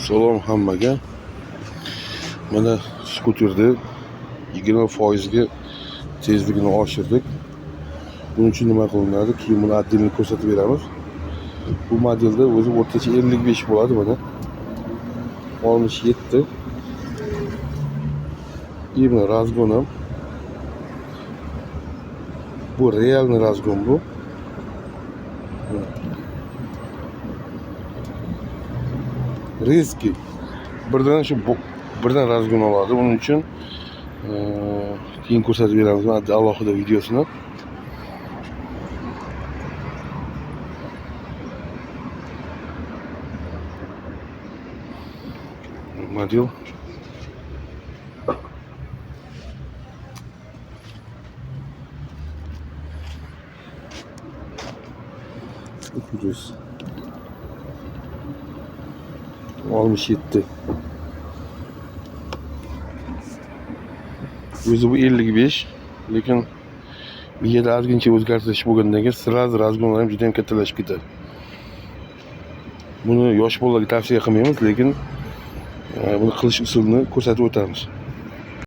Salom hammaga. Mana skuterda 20% ga tezligini oshirdik. Buning uchun nima qilinadi? Keyin buni отдельно ko'rsatib beramiz. Bu modelda o'zi o'rtacha 55 bo'ladi mana. 67. Именно разгон ham. Bu реальный разгон bu. Резкий. Birdan shu birdan разгон oladi. Buning uchun keyin ko'rsatib beramiz alohida videosini. Model. 367. O'zi bu 55, lekin miyada ozgincha o'zgartirish bo'lgandan keyin сразу разгон lar ham juda ham kattalashib ketadi. Buni yosh bolalarga tavsiya qilmaymiz, lekin buni qilish usulini ko'rsatib o'tamiz.